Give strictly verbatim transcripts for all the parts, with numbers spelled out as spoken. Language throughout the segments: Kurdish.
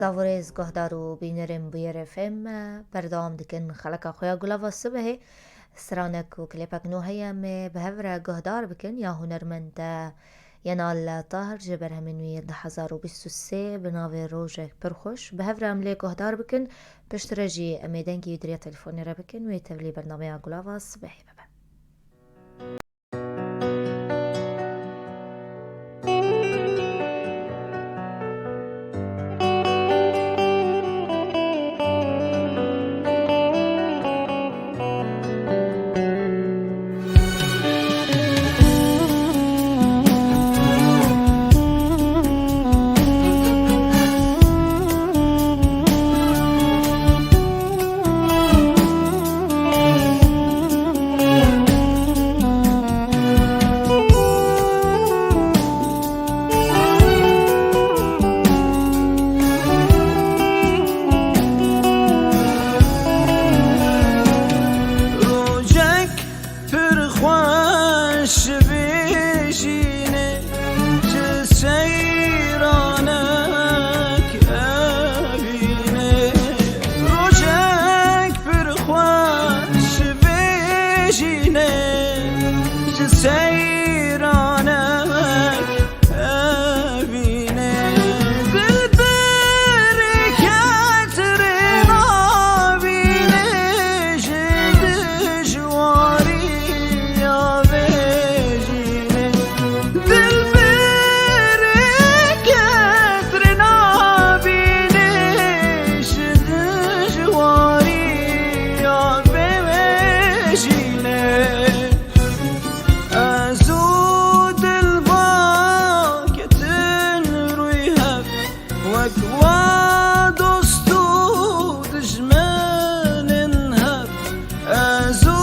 Davorêz guhdar û bînerên Bûyer F M, berdewam dikin xeleka xwe ya Gulava Sibehê. Stranek û klêpek nû heye, em ê bi hev re guhdar bikin ya hunermend Yenal Tahir ji berhemên wî yê du hezar û bîst û sê bi navê Rojek Pir Xweş. Bi hev re em lê guhdar bikin, piştre jî em ê dengê wî di riya telefonê re bikin, wê tevlî bernameya Gulava Sibehê bibe. Rojek pir xweş vê jînê, ji seyranek evînê. Rojek pir xweş vê jînê, ji seyranek evînê. Dilberê kesrê navînê, ji dijwariya vê jînê. Dilberê kesrê navînê, ji dijwariya vê jînê. Ez û dilba ketin rûyê hev, wek wa dost û dijmenên hev. Ez û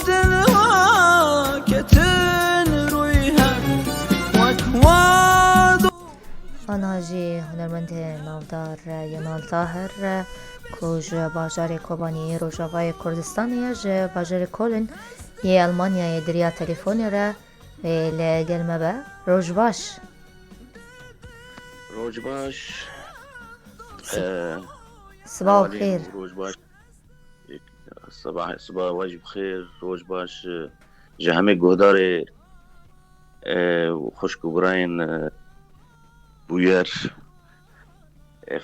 dilba ketin rûyê hev, wek wa do- Ana jî hunermendê navdar Yenal Tahir, ku ji bajarê Kobaniyê Rojavayê Kurdistanê ye, ji bajarê Koln yê Elmanyayê di riya telefonê re ê li gel me be. Roj baş. Roj baş. Sib-, Ee, sibaw xêr. Roj baş. Siba, siba we jî bi xêr, roj baş. Ji hemê guhdarê, ee, û xwişk û birayên, ee, Bûyer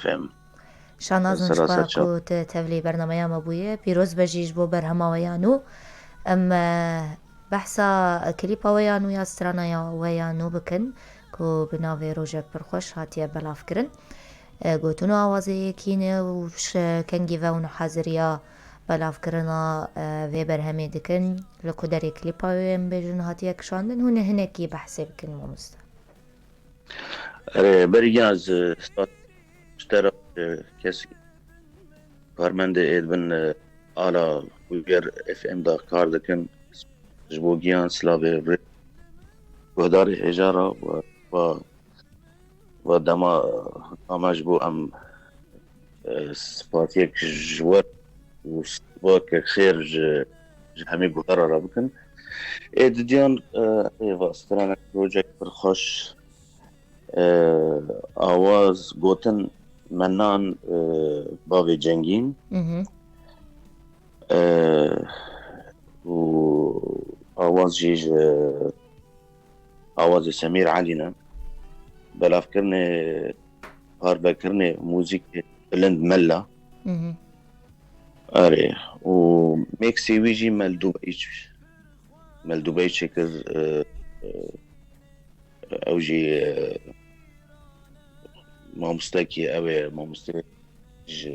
F M. Şanaz in ji xwe ku tu tevlî bernameya me bûye. Pîroz be jî ji bo berhema we ya nû. Em, e, behsa klîpa we ya nû ya strana ya we ya nû bikin ku bi navê Rojek Pir Xweş hatiye belavkirin. E, gotin û awazê yekî ne û ji kengî ve hûn haziriya belavkirina, e, vê berhemê dikin. Li ku derê klîpa wê em bêjin hatiye kişandin, hûn ê hinekî behsê bikin mamoste. Erê, berî giyan ez, e, spas ji te re, e, kes karmendê ê dibin, e, ala Bûyer F M de kar dikin. Ji bo giyan silavê rê guhdarê hêja re ve, ve, ve dema, e, ama ji bo em, e, spasiyek ji we û spasiyek xêr ji, ji hemî guhdara re bikin. Ê didiyan, e, ê va stranek Rojek Pir Xweş, e, awaz gotin Mennan, e, bavê Cengîn. Mhm. E, û awaz jî ji awazê Semîr Elî ne. Belavkirinê, parvekirinê muzîkê Bilind Mella. Mhm. Erê. Û mixê wî jî Mel Dubey, Mel Dubey çêkir, e, e, ew jî, e, mamostekî, ew ê mamostê ji,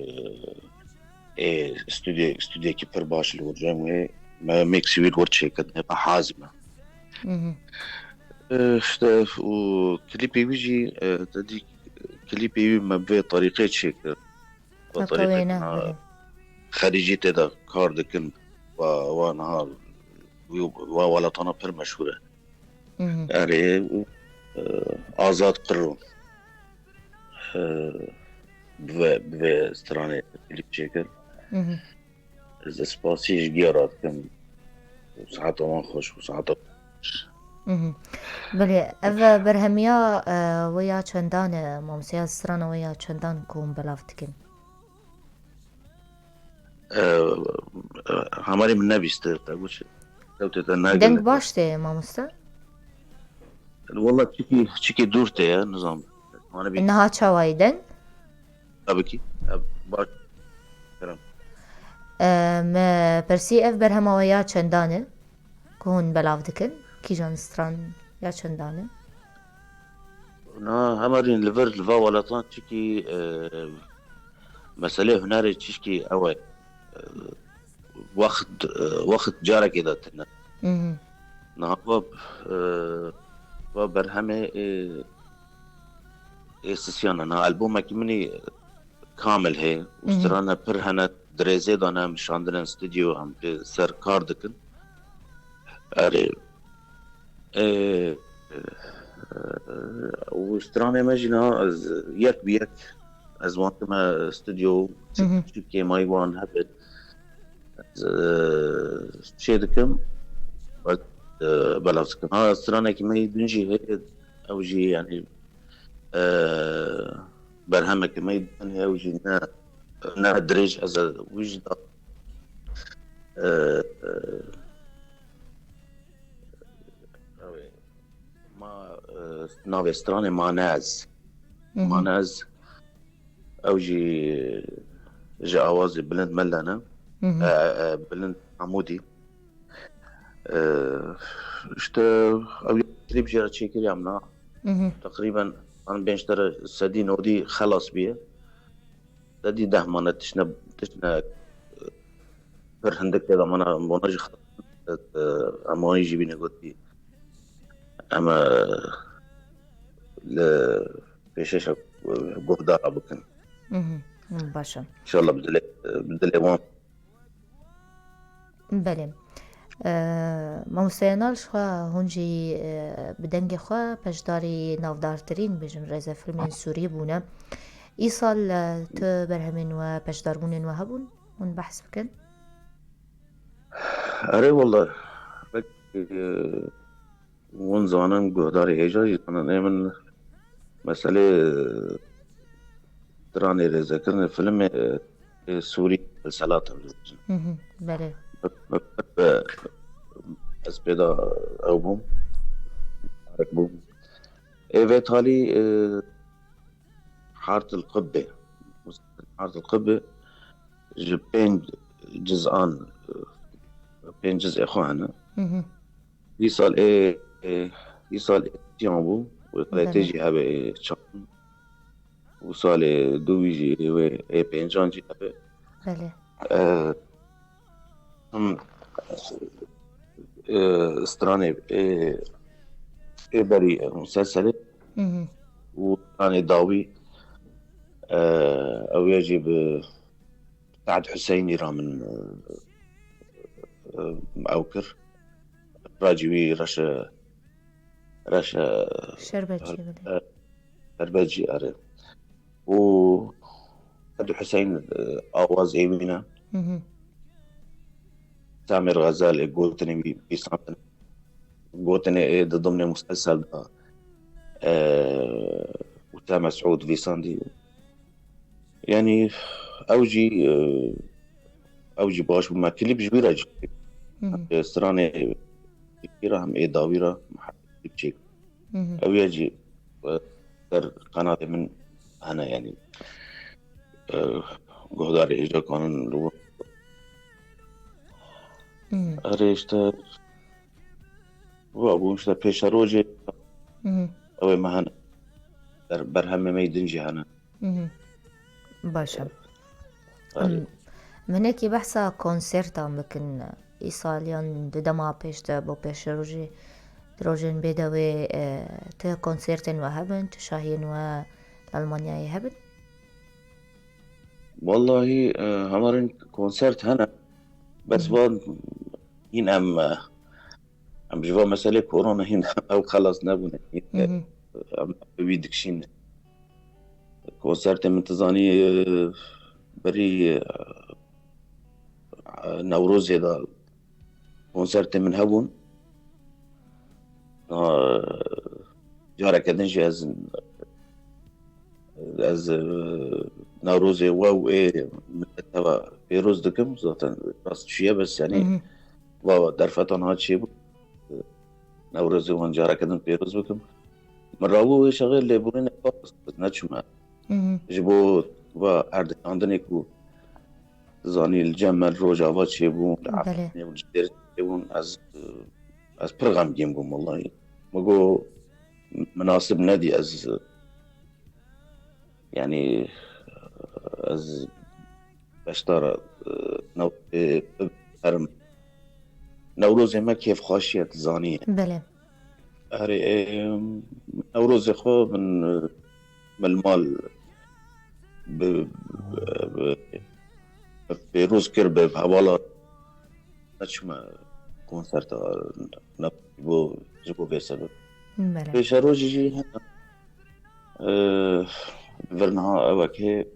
ê, stûdyo-, stûdyekî pir baş li wir cem wê me mixê wî li wir çêkirine, me hazim e. Mhm. E, işte, û klîpê wî jî, e, te dî klîpê wî me bi vê terîqê çêkir. Bi terîqekî wêne, niha erê. Xerîcî tê de kar dikin, wa, wa niha wî, wa welatana pir meşhûr e. Mhm. Erê, e, Azad Qirro, e, bi vê, bi vê stranê klîp çêkir. Mhm. Ez spasî ji giya re dikim. Saeta wan xweş û saeta xweş. Mhm. Belê, ev berhemiya, e, we ya çendan e, mamosteya strana we ya çendan ku hûn belav dikin? E, e, Hemarê min nebîste, te got, kewte te ne Deng gilete. Baş tê, mamoste? Walla çikî, çikî dûr tê ye, nizam. Mane bî. Niha çawa ye deng? Tabii ki. E, baş. Kerem. E, me pirsî ev berhema we ya çendan e? Ku hûn belav dikin? Kîjan stran ya çendan e? Na, hemarîn li vir, li va welatan çikî, e, meselê hunerê çişkî ew e. E, wext, e, wext carekê de tune. Mhm. Niha va, e, va berhemê, e, ê sisyan e. Na, albumekî min î kamil heye. Û Mhm. strana pir hene, dirêzê de ne, em şandin, em stûdyo, em pê ser kar dikin. Erê. E, e, û stranê me jî niha ez yek bi yek ez wan dime stûdyo, çi, Mhm. çi kêmayî wan hebe. Ez, e, çê dikim, e, belav dikim. Ha, stranekî me yê din jî heye, ew jî, yanî, e, berhemekî me yê din heye, ew jî ne, ne dirêj, ez, e, wî jî da, e, e, ew ê, ma, e, navê stranê Manez. Mhm. Manez, ew jî ji awazê Bilind Melle ne. Mhm. E, e, Bilind Hamûdî. E, işte, ew ya klîp jê re çêkirî em na. Mhm. Teqrîben, an bên ji te re sedî nodî xelas bûye. Sedî deh mane tiştine, tiştine, e, pir hindik tê de mane, bona jî xelas, e, em wanî jî bîne gotî. Em, e, li pêşeşa, e, guhdara bikin. Mhm. Baş e. Înşallah bi dilê, bi dilê wan. Belê. E, mamoste Yenal, ji xwe hûn jî, e, bi dengê xwe beşdarî navdartirîn, bêjin, rêzefîlmên Sûrî bûne. Îsal, e, tu berhemên we, beşdarbûnên we hebûn? Hûn behs bikin? Erê wele, belkî, e, hûn zanin, guhdarê hêja jî zanin. Ê min meselê, e, stranê rêzekirinê filmê, e, ê Sûrî, Selat em dibêjin. Hı hı, belê. Bi, bi, bi, ez pê de ew bûm. Bûm. Ê vê talî, e, Hartil Qibbe. Hartil Qibbe ji pênc cizan, e, pênc cizê xwe hene. Hı hı. Vî sal ê, ê, vî sal ê tiyan bû. Wê Belê. Tê jî hebe ê çand. Û salê dû wî jî ê wê ê pêncan jî hebe. Belê. E, him, e, stranê, e, ê berî, e, muselselê Hı hı. û stranê dawî, e, ew ya jî bi Se'd Huseynî re min, e, e, ew kir. Racî wî reşe, reşe, Şerbetçî, belê. E, şerbetçî, erê. Û Se'd Huseyn, e, awaz ê wî ne. Hı hı. Samir Xezel ê gotinê wî vîsandin. Gotinê ê di dimnê muselsel de, e, Uta Mesûd vîsandî. Yanî ew jî, e, ew jî baş bû. Me klîp ji wî re jî. Hı hı. Hem ê stranê wî re hem ê dawî re me klîp çêkir. Hı hı. Ew ya jî, e, ser qenalê min hene, yanî, e, guhdarê hêja kanin li wir. Hı hı. Erê işte, wa bû işte pêşerojê Hı hı. ew ê me hene. Ber-, berhemê me yê din jî hene. Mhm. Baş e. Erê. Em, hinekî behsa konsertan bikin. Îsal yan di dema pêş de bo pêşerojê, di rojên bê de wê, e, ti konsertên we hebin, ti şahiyên we li Almanyayê hebin? Wallahî, e, hemarên konsert hene. Bes Mhm. van hîn em, e, Em ji va meselê korona hîn ew xelas nebûne. Hîn, Hı hı. em bi wî dikişîn. Konsertê min, tu zanî, e, berî, e, Newrozê de konsertê min hebûn. Ha, careke din jî ez, ez, e, Newrozê we û ê millet heva pêroz dikim. Zaten rast çiye bes, yanî, Mhm. va derfetan ha çêbû. Newrozê wan careke din pêroz bikim. Min rabû wê şexê lêborînê xwe neçûme. Mhm. Ji bo va erdikandinê ku zanî li cem me li Rojava çêbûn, li Belê. Efrînê û ji dêr çêbûn, ez, ez pir xemgîn bûm wellahî. Min got, minasib nedî ez, yanî, ez beşdara, e, new-, e, herim. Newrozê me kêfxweşiye, tu zanî. Belê. Erê, e, Newrozê xwe min, e, min li mal bi, bi, bi, bi pêroz kir, bi hevala neçûme konserta, ne, bo, ji bo vê sebeb. Belê. Pêşerojê jî hene, e, vir niha ewekê,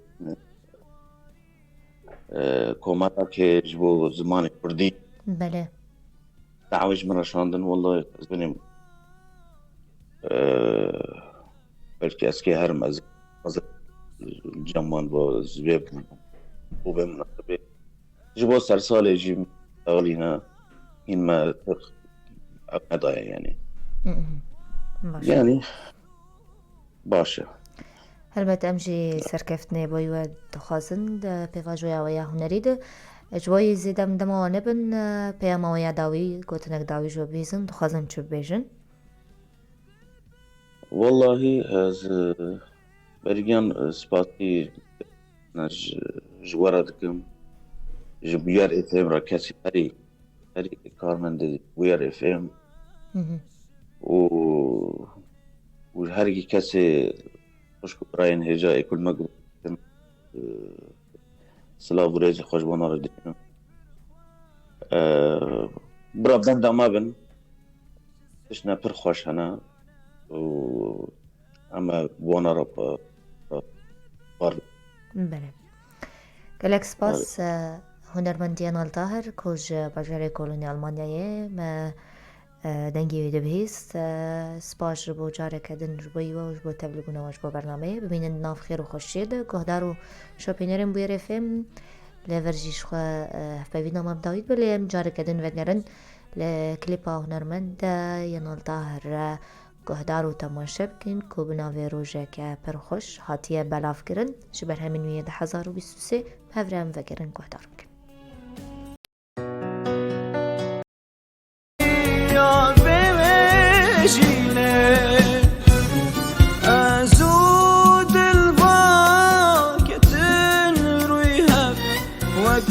e, komelekê ji bo zimanê kurdî. Belê. Dawê ji min re şandin, wellahî ez binêm, e, belkî ez kê herim, ez, ez cem wan bo ez vê bikim. Bo vê minasebê. Ji bo sersalê jî alîne hîn me ew nedaye, yanî. Mhm. Baş. Yanî, baş e. Helbet em jî serkeftinê bo we dixwazin di pêvajoya we ya hunerî de. Ji bo yê zêde em dema we nebin, peyama we ya dawî, gotinek dawî ji we bihîzin, dixwazin çi bibêjin? Wellahî ez, e, Bergiyan, e, spasî ji, ji we re dikim. Ji Bûyer F M re kesî herî, herî karmendê Bûyer F M. Mhm. Û, û herî kesê xwişk û birayên hêja ê ku li me guhdartin, e, silav û rêzê xwe ji wana re dînim. E, bira benda me bin, tiştine pir xweş hene û em ê wana re pa-, pa-, par. Belê. Gelek spas, Belê. e, hunermend Yenal Tahir, ku ji bajarê Kolonyê Almanyayê me, e, dengê wî dibihîst. E, spas ji bo careke din ji bo wî û ji bo tevlîbûna we ji bo bernameyê. Bimînin di nav xêr û xweşiyê de. Guhdar û şopînerên Bûyer F M, lê vir jî ji xwe, e, hevpeyvîna me bi dawî dibe, lê em careke din vegerin li klîpa hunermend Yenal Tahir re guhdar û temaşe bikin ku bi navê Rojeke Pir Xweş hatiye belavkirin. Ji berhemên wî yê du hezar û bîst û sê bi hev re em vegerin guhdar bikin. Ya bêjîne, ez û dilba ketin rûyê hev, wek